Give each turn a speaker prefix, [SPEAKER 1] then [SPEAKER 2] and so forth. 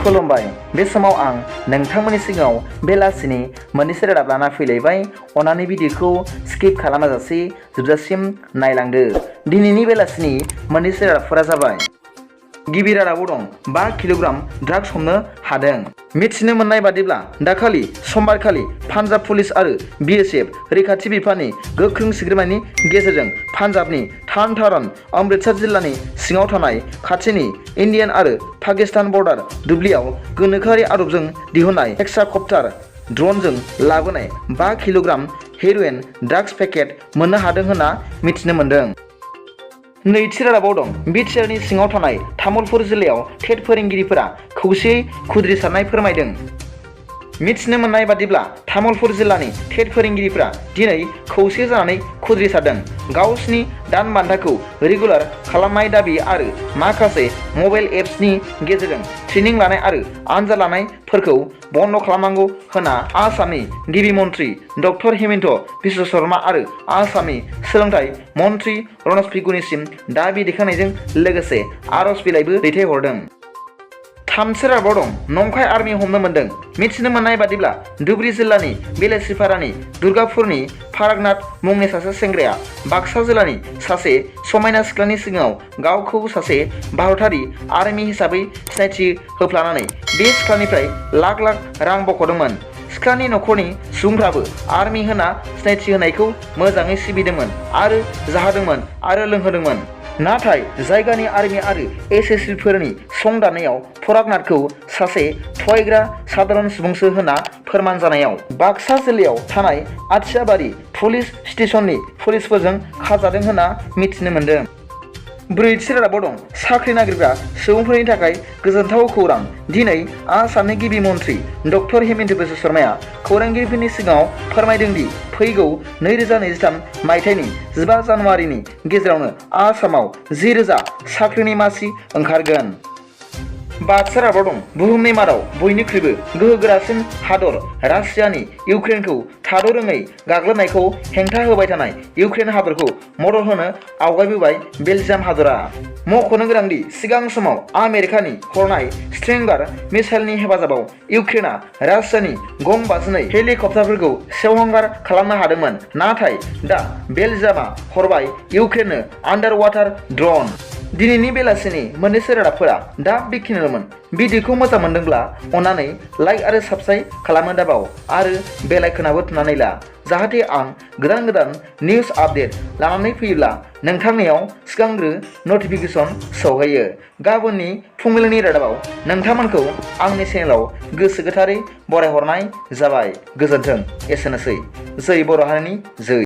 [SPEAKER 1] खुलुमबाय। बे समाव आं नोंथांमोननि सिगाङाव बेलासिनि मोननैसो रादाब लाना फैलायबाय। अन्नानै भिडिअखौ स्किप खालामाजासे जोबजासिम नायलांदो। दिनैनि बेलासिनि मोननैसो रादाबफोरा जाबाय। गिबि रादाबाव दं 5 किल'ग्राम ड्राग्स हमनो हादों। मिथिनो मोननाय बादिब्ला दाखालि समबारखालि पान्जाब पुलिस आरो BSF रैखाथि बिफाननि गोख्रों सिग्रोमनायनि गेजेरजों पान्जाबनि टार्न अमृतसर जिल्लानि सिङाव थानाय खाथिनि इन्डियान आरो पाकिस्तान बर्डार दुब्लियाव गोनोखोआरि आदबजों दिहुननाय हेक्साकप्टार ड्रनजों लाबोनाय 5 किल'ग्राम हेर'इन ड्राग्स पेकेट मोननो हादों होनना मिथिनो मोन्दों। नैथि रादाबाव दं BTRनि सिङाव थानाय तामुलपुर जिल्लायाव TET फोरोंगिरिफोरा खौसेयै खुद्रिसारनाय फोरमायदों। मिथिनो मोननाय बादिब्ला तामुलपुर जिल्लानि TET फोरोंगिरिफोरा दिनै खौसे जानानै खुद्रिसारदों। गावसिनि दान बान्थाखौ रेगुलार खालामनाय दाबि आरो माखासे मबाइल एप्सनि गेजेरजों ट्रेनिं लानाय आरो आनजाद लानायफोरखौ बन्द खालामनांगौ होनना आसामनि गिबि मन्थ्रि डक्टर हेमन्त बिश्व शर्मा आरो आसामनि सोलोंथाइ मन्थ्रि रमेश पेगुनिसिम दाबि दैखांनायजों लोगोसे आर'ज बिलाइबो दैथायहरदों। थामथि रादाबाव दं नंखाय आर्मि हमनो मोन्दों। मिथिनो मोननाय बादिब्ला धुबरी जिल्लानि बेलासिपारानि दुर्गापुरनि फारागनाथ मुंनि सासे सेंग्राया बाक्सा जिल्लानि सासे समायना सिख्लानि सिगाङाव गावखौ सासे भारतारि आर्मि हिसाबै सिनायथि होफ्लानानै बे सिख्लानिफ्राय लाख रां बख'दोंमोन। सिख्लानि नखरनि सुबुंफ्राबो आर्मि होना सिनायथि होनायखौ मोजाङै सिबिदोंमोन आरो जाहोदोंमोन आरो लोंहोदोंमोन। नाथाय जायगानि आर्मि आरो SSBफोरनि संदाननायाव फरागनाथखौ सासे थगायग्रा साधारन सुबुंसो होनना फोरमान जानायाव बाक्सा जिल्लायाव थानाय आथियाबारि पुलिस स्टेशननि पुलिसफोरजों खाजादों होनना मिथिनो मोन्दों। ब्रैथि रादाबाव दं साख्रि नागिरग्रा सुबुंफोरनि थाखाय गोजोनथाव खौरां। दिनै आसामनि गिबि मन्थ्रि डक्टर हेमन्त बिश्व शर्माया खौरांगिरिफोरनि सिगाङाव फोरमायदों दि फैगौ 2023 मायथाइनि 15 जानुवारिनि गेजेरावनो आसामाव 10,000 साख्रिनि मासि ओंखारगोन। बाथि रादाबाव दं बुहुमनि मादाव बयनिख्रुइबो गोहोगोरासिन हादर रासियानि इउक्रेनखौ थाद'रोङै गाग्लोबनायखौ हेंथा होबाय थानाय इउक्रेन हादरखौ मदद होनो आवगायबोबाय बेलजियाम हादरा। मख'नो गोनांदि सिगां समाव आमेरिकानि हरनाय स्ट्रिंगार मिसाइलनि हेफाजाबाव इउक्रेना रासियानि गं 52 हेलिकप्टारफोरखौ सेवहांगार खालामनो हादोंमोन। नाथाय दा बेलजियामआ हरबाय इउक्रेननो आन्डार वाटार ड्रन। दिनैनि बेलासिनि मोननैसो रादाबफोरा दा बेखिनिल'मोन। भिडिअखौ मोजां मोनदोंब्ला अन्नानै लाइक आरो साबस्क्राइब खालामनो दाबाव आरो बेल आइकनआबो थुनानै ला, जाहाथे आं गोदान निउज आपडेट लानानै फैयोब्ला नोंथांनियाव सिगांग्रो नटिफिकेसन सौहैयो। गाबोननि फुंबिलिनि रादाबाव नोंथांमोनखौ आंनि चेनेलाव गोसो गोथारै बरायहरनाय जाबाय। गोजोन्थों। एसेनोसै। जै बर' हारिनि जै।